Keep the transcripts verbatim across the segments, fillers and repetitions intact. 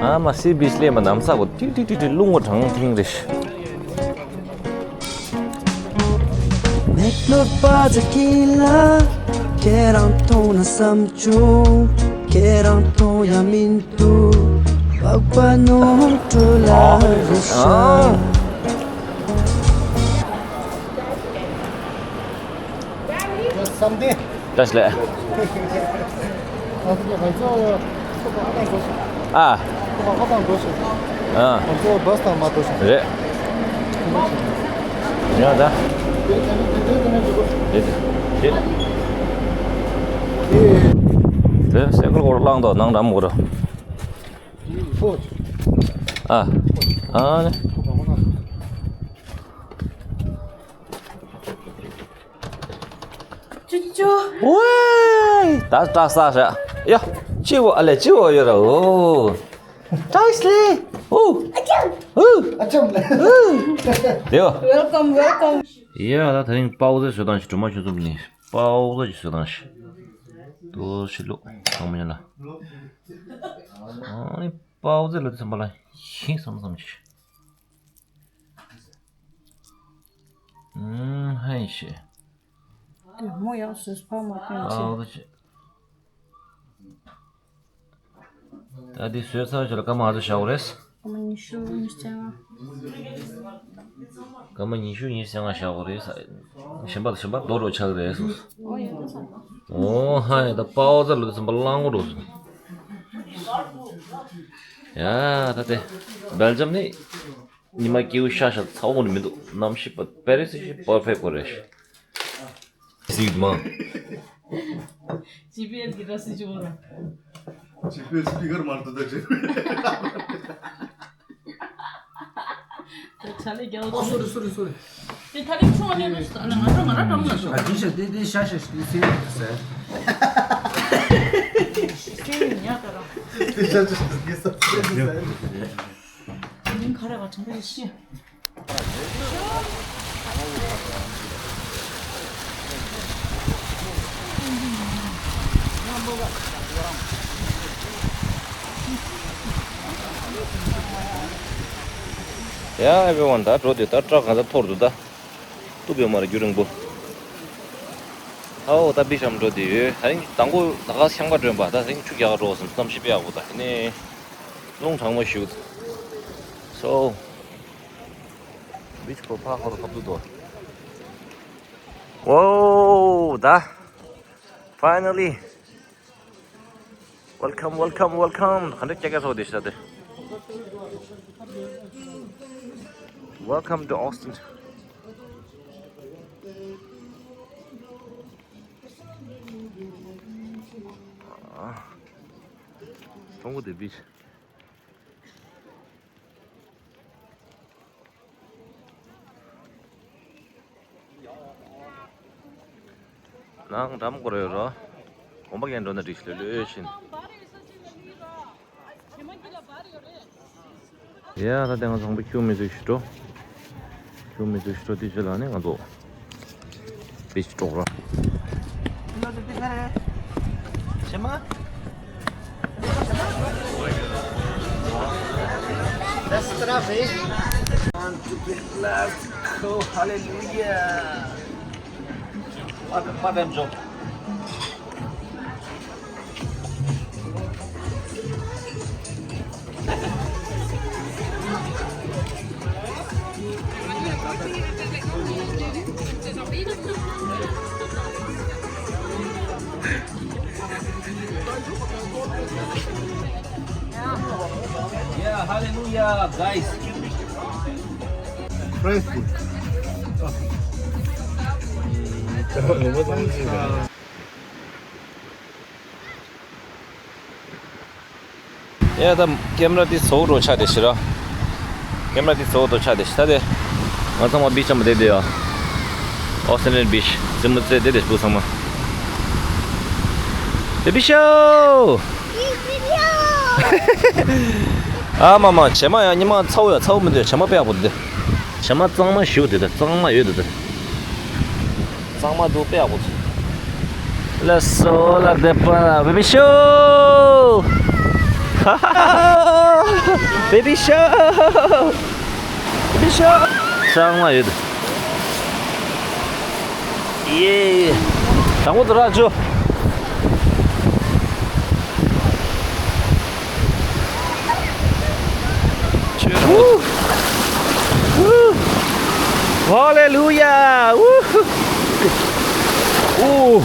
ཨ་མ་སི་བིཆ་ལས་མ་ནམ་ས་གོ་ཏིག་ཏིག་ཏིག་ཏིག་རླུང་གོ་གྲང་ཐིང་རེ། མིག་ནོར་པ་ཛ་ཀི་ལ་ཁྱེད་རང་མཐོང་ན་བསམ་བྱུང་། ཁྱེད་རང་མཐོང་ཡ་མིན་འདུག་པགས་པ་ནོར་འགྲོ་ལ་རུ་ཤ། བཀྲ་ཤིས་བདེ་ལེགས། ཨ། ཨ། རེད། ཡ་ད། རེད། རེད། དེ་སེ་ཀོར་སྐོར་བླངས་དོ་ནང་འགྲམ་འོར། ཨ། ཨ་ནི། ཅུ་ཅུ། ཝེ། ད་སྐྲག་ས་ཤ། ཡ། ཅི་བོ་ཨ་ལེ་ཅི་བོ་ཡོད་ར་འོ། བཀྲ་ཤིས་བདེ་ལེགས། ཨུ། ཨ་ཅམ། ཨུ། ཨ་ཅམ་ལེ། ཨུ། དེ་བ། Welcome, welcome. ཡ་ད་དེ་རིང་པའོ་ཙེ་བཟོ་སྟངས་ཤིག་གྲོ་མ་ཆུ་འཛོམས་ནི་པའོ་ཙེ་ཞིག་བཟོ་སྟངས་ཤིག་ཏོ་ཤི་ལུ་ཚང་མ་ཉན་ལ། ཨ་ནི་པའོ་ཙེ་ལ་དེ་ཚང་མ་ལ་ཤིང་བསམ་བསམ་ཅིག་ཨུམ། ཧའི་ཤེ། དེ་མོ་ཡང་སོས་ཕ་མ་བསྟན་ཆེ། ཨའོ་ད་ཆེ། ད་འདི་བཟོས་ཚར་བྱས་ལ་སྐར་མ་ག་ཚོད་བཞག་དགོས་རེད། སྐར་མ་ཉི་ཤུ་ཉི་ཤུ་རྩ་ལྔ། སྐར་མ་ཉི་ཤུ་ཉི་ཤུ་རྩ་ལྔ་བཞག་དགོས་རེད། གཞན་པ་གཞན་པ་རྡོ་རུ་ཆགས་རེད་སོ། ཨོ་ཡ་ད་ས། ཨོ་ཧའི་ད་པའོ་ཙེ་ལ་དེ་ཚང་མ་བླང་དགོས་རེད་སོ། ཡ་ད་དེ་སྦེལ་ཇམ་ནི། ཉི་མ་སྐྱིད་པོ་ཤ་ཤ་ཚ་བོ་ནི་མི་འདུག་གནམ་གཤིས་པ་པེ་རི་སི་ཤི་པར་ཕེག་གོ་རེད། སིག་མ། ཇི་པི་ཨེལ་གི་ར་སི་ཇི་བོ་ར། ཇི་པི་ཨེལ་སི་པི་ཀར་མར་དུ་ད་ཇི། ད་ཆ་ལེ་རྒྱལ་བ། ཨོ་སོ་རི་སོ་རི་སོ་རི། དེ་ཐ་ལིང་ཆུང་བ་ནས་ནུས་ད་ང་ར་ང་ར་གྲམ་ལ་ཤོག་ཨ་དེ་ཤ་དེ་དེ་ཤ་ཤ་ཤ་དེ་སེ་ཟེར། སེ་ཉ་ད་ར། དེ་ཤ་ཤ་ཤ་དེ་ས་སེ་ཟེར། དེ་མིང་ག་རེ་བ་དྲན་པ་ཤེས། ཡ་ཨེ་བྷི་ཝན། ད་འགྲོ་དུས་ད་ཏྲག་གང་ས་འཐོར་འདུག་ད་གཏུབ་ཡོད་མ་རེད་རྒྱུན་རིང་པོ། ཨའོ་ད་བི་ཤམ་འགྲོ་དུས་ཡོད། ད་རིང་དང་པོ་ད་ག་ཤང་པ་སྒྲོན་པ་ད་རིང་ཆུ་རྒྱག་འགྲོ་སོང་། གནམ་གཤིས་དཔེ་ཡག་པོ། ད་དེ་ནས་རླུང་གྲང་མོ་ཞིག་སོ། བིཆ་ཁོ་ཕ་ཁོ་ར་ཁབ་ཏུ་དོ། ཝོ་ད། Finally. Welcome, welcome, welcome. ག་འདྲ་སྐྱ་སྐྱ་ཚོགས་དེ་ཤ་དེ། Welcome to Austin. ཨ། ཀྲུང་གོ་དེ་བིཆ། ནང་འགྲམ་སྐོར་ཡོད་རོ། གོམ་པ་གན་འགྲོ་ན་འགྲིག་ལོས་ལོས་ཤིན། ཡ་ད་ལྟ་ང་ཚོ་ཁྱུ་མི་ཚོ་ཞིག་འགྲོ། ཁྱུ་མི་ཚོ་ཞིག་འགྲོ་དུས་ཚོད་ལ་ནི་ང་ཚོ། བིཆ་ཀྲོག་ར། ཆེ་མ། That's the traffic. One, two, three, let's go. Hallelujah. Part, part time job. Yeah, hallelujah, guys. Praise God. ཡ་ད་ཀེམ་ར་དེ་ཚོ་རོ་ཆ་དེ་ཤི་ར། ཀེམ་ར་དེ་ཚོ་དོ་ཆ་དེ་ཤི་ད་དེ། ང་ཚང་མ་བིཆ་ཅམ་དེ་དེ་ཡ། ཨོ་སི་ནེ་བིཆ་ཙི་མུ་ཙེ་དེ་དེ་སྤུ་ཚང་མ། དེ་བི་ཤོ། ཨ་མ་མ་བྱེ་མ་ཡ་ཉི་མ་ཚ་བོ་ཡ་ཚ་བོ་མི་འདུག་བྱེ་མ་དཔེ་ཡག་པོ་འདུག་བྱེ་མ་གཙང་མ་ཞིག་དེ་དེ་གཙང་མ་ཡོད་དེ་དེ། གཙང་མ་འདུག་དཔེ་ཡག་པོ་འདུག་ལ་སོ་ལ་དེ་པ་བི་བི་ཤོ། Baby shower. Baby shower. གཙང་མ་ཡོད། ཡེ། དང་པོ་དུ་ར་ཅོ། Hallelujah. Woo. Ooh.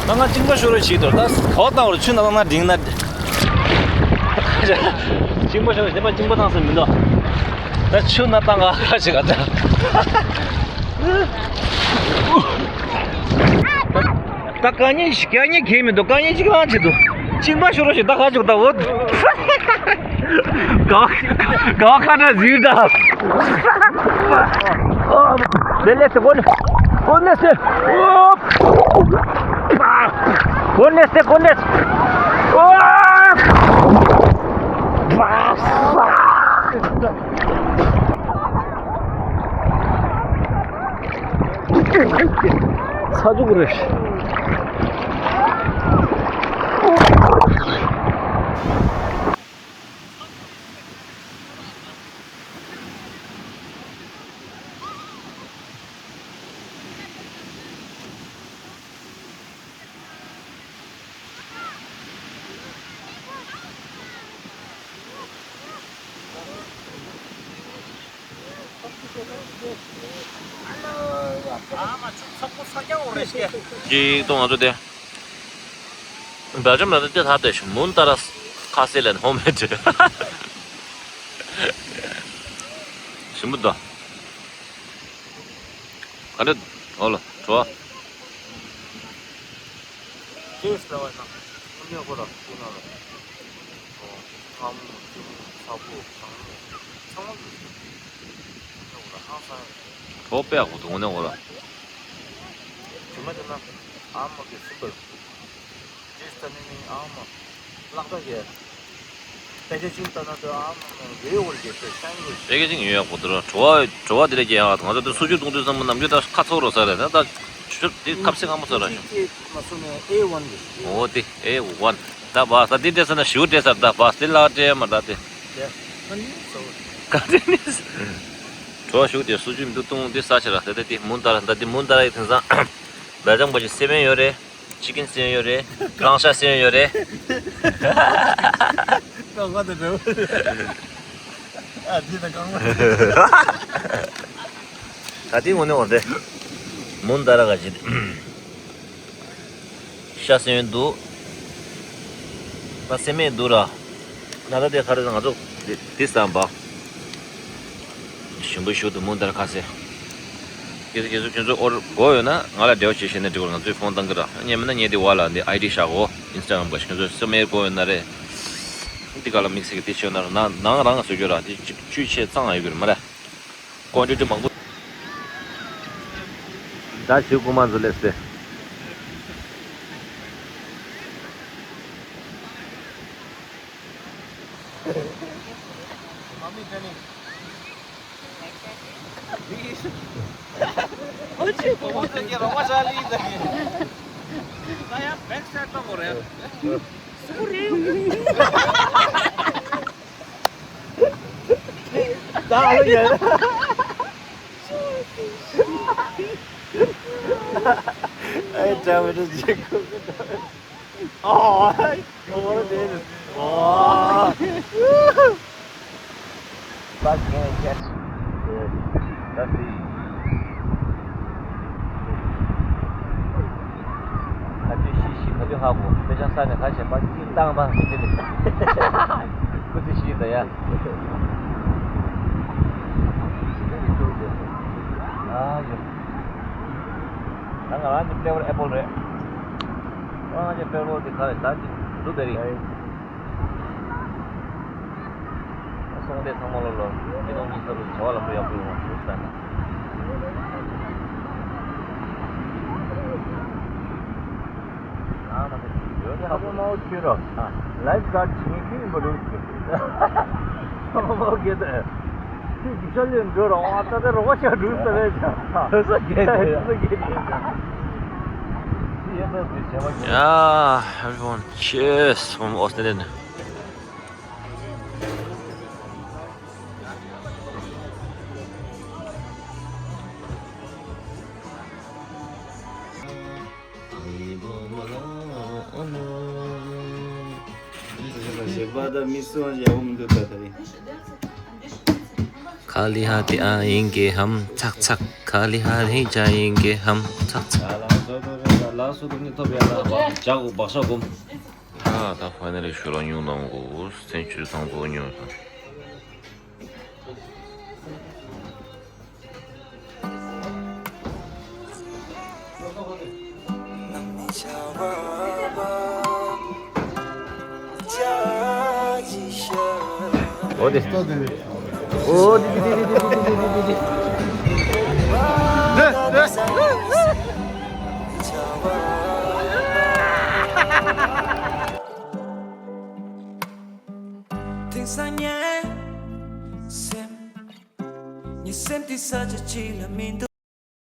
ད་ང་གཅིན་པ་ཤོར་རོགས་བྱེད་དོ། ད་གོ་བཏང་བར་ཆུ་ནང་ན་འགྲིང་ན། གཅིན་པ་ཤོར་རོགས་བྱེད་པ། གཅིན་པ་བཏང་ས་མི་འདུག་ད་ཆུ་ནང་བཏང་ག་ཁ་ཞིག་ག་ད། ད་དཀའ་ངལ་ཞིག་དཀའ་ངལ་གང་མི་འདུག་དཀའ་ངལ་ཅིག་ལང་ཆེད་དུ། གཅིན་པ་ཤོར་རོགས་ཞིག་ད་ག་ཅིག་ད་འོ། ག་ག་ཁ་ན་ཟིག་ད། ལེ་ལེ་སེ་གོ་ནེ་གོ་ནེ་སེ། གོ་ནེ་སེ་གོ་ནེ་སེ། ཚ་ཆུང་རེད། ཅིག་ཏོ་ང་ཚོ་དེ། བེལ་ཇམ་ལ་དེ་ཐ་དེ་ཞུ་མུན་ཏ་ར་ཁ་སེ་ལན་ཧོ་མེ་ཏྲི། ཞིམ་པོ་འདུག་ག་འདྲ་འོ་ལ་བྲོ་བ། ཅེས་ལ་བ་ན་ཁོ་ནས་ཁོ་ར་ཁོ་ན་ལ། ཨོ། སྔ་མོ་ཆུ་མོ་ཚ་པོ་གྲང་མོ་ཚང་མ་འདུག་ཁོ་ནས་ཁོ་ར་ཧང་སང་། བྲོ་བ་དཔེ་ཡག་པོ་འདུག་ཁོ་ནས་ཁོ་ར། ཇི་མ་དེ་ན་ཨ་མ་གི་སུ་པར། ཇི་ལྟ་ནི་ནི་ཨ་མ། ལག་པ་གི། པེ་ཀེ་ཇིང་ལྟ་ན་དུ་ཨ་མ་ནི་རེ་ཡོད་གི་དེ་ཤན་གི། པེ་ཀེ་ཇིང་ཡོད་ཡག་པོ་འདུག་ར། བྲོ་བ་བྲོ་བ་དེ་ལས་ཀྱི་ཡག་ང་ཚོ་དེ་སུ་ཇུ་གཏོང་དུས་ཙམ་པ་ནམ་རྒྱུན་ད་ཁ་ཚོགས་རོ་ས་རེད་ད། ད་ཆུ་དེ་ཁབ་སེ་ཁ་མོ་ས་ར་ཞོ། ཅི་ཅི་མ་སོང་ནས་ཨེ་ཝན་གི། འོ་དེ་ཨེ་ཝན། ད་བ་ས་དེ་འདྲ་ས་ན་ཞུ་འདྲ་ས་ད་བ་སྟེ་ལ་འདྲ་མ་ད་དེ། ཡ། ཨ་ནི་སོ། ག་དེ་ནི། བྲོ་བ་ཞུ་དེ་སུ་ཇུ་མི་འདུག་གཏོང་དེ་ས་ཆ་ར་ད་དེ་དེ་མུན་ད་ར་ད་དེ་མུན་ད་ར་ཡི་དེང་སང་། བལ་ཇམ་པ་ཅིག་སེ་བན་ཡོད་རེད། ཅི་ཀིན་སེ་ཡོད་རེད། རང་ཤ་སེ་ཡོད་རེད། རྐང་པ་དང་འདྲ་བོ། ཨ་འདི་དང་རྐང་པ། ད་ལྟའི་ངོ་ནས་འོང་སྟེ། མུན་ད་ར་ག་ཅི། ཤ་སེ་ཡོད་འདུག་ད་སེ་མེད་འདུག་ར། ན་ད་དེ་ག་རེ་ང་ཚོ་དེ་དེ་བསམ་པ། ཞིམ་པོ་ཞུ་དུ་མུ་འདར་ཁ་སེ། སྐྱེ་སུ་སྐྱེ་སུ་ཁྱོད་ཚོ་ཨོར་གོ་ཡོད་ན་ང་ལ་འབྲེལ་བ་བྱེད་ཤེས་ན་འགྲིག་གོ་ང་ཚོའི་ཕོན་བཏང་གི་ར་ཉེ་མིན་ན་ཉེ་དེ་བ་ལ་འདི་ཨའི་ཌི་བཞག་གོ་ཨིན་སི་ཊ་གྷ་རམ་ག་ཤི་ཁྱོད་ཚོ་སེ་མེར་གོ་ཡོད་ན་རེད། འདི་ག་ལ་དམིགས་བསལ་གྱི་དེ་ཤོད་ན་ར་ན་ནང་རང་ང་བཟོ་རྒྱུ་ར་དེ་གཅིག་བཅུ་ཆེ་གཙང་ཡོད་གི་ར་མ་ར། ཀོན་ཊི་ཊི་མང་པོ། ད་ཞུ་ཀུ་མ་ཛུ་ལེ་སེ། Mommy turning. ཨོ་ཅི་ཀོ་མོ་ཚོ་ཀྱི་རོགས་པ་ཞལ་ལི་ཟེར་གི། ད་ཡང་བེག་སའིཌ་ལྟ་བུ་རེད། སུ་རེད། ད་ཨ་ལོ་ཡ། ཨེ་ད་བེ་ཏོ་ཇེ་ཀོ། ཨོ། ཨོ་རེད། ཨོ། Fuck, can't catch. That's it. ཁ་ཐུག་ཤི་ཤི་ཁ་ཐུག་ཧ་གོ་དཔེ་ཆ་ས་ནས་ཁ་ཤས་པ་ཏི་བཏང་པ་ཏི་ལི། ཁུ་ཚི་ཤི་ད་ཡ། ཨ་ཡོ། ད་ང་རང་གི་ཕི་ལེ་ཝར་ཨེ་པལ་རེད། ང་རང་གི་ཕི་ལེ་ཝར་དེ་ག་རེ་ད་ཅི་འདུག་དེ་རེད། སོང་སྟེ་ཚང་མ་ལོ་ལོ་ཉིས་སྟོང་ཉི་ཤུ་རྩ་དྲུག་བྱ་བ་ལམ་འགྲོ་ཡག་པོ་ཡོང་བ་ཞུ་ཟེར་ན། ཨ་མ་དེ་ཡོད་ནི་ཧ་གོ་མ་ཁྱོད་རོ། ལའིཕ་གྷར་ཆེན་ཁྱོད་ཡིན་པ་རེད་ཟེར། ཚང་མ་མ་གེ་དེ། རྒྱུ་ཆ་ལེན་འགྲོ་ར་བ་ད་ལྟ་རོགས་ཤ་འགྲུལ་ས་རེད་ཅག་ད་ས་རྒྱས་རེད། ས་རྒྱས་རེད། Yeah, everyone, cheers from Australian. ཁ་ལི་ཧ་དེ་ཨ་ཡིན་གེ་ཧམ་ཚག་ཚག་ཁ་ལི་ཧ་རེ་ཅ་ཡིན་གེ་ཧམ་ཚག་ཚག་ལ་ལ་སོ་དོ་རེ་ལ་ལ་སོ་དོ་ནི་ཐོབ་ཡ་ལ་བག་ཞག་བག་ཞག་གོམ། ད་ཕ་ནི་ལི་ཤུ་ལ་ཉུང་དང་གོ་སེན་ཅུ་རི་དང་པོ་ཉུང་སོང་། འོ་དེ། འོ་དེ་དེ་དེ། དེང་སང་ངའི་སེམས། ངའི་སེམས་འདི་ས་ཆ་གཅིག་ལ་མི་འདུག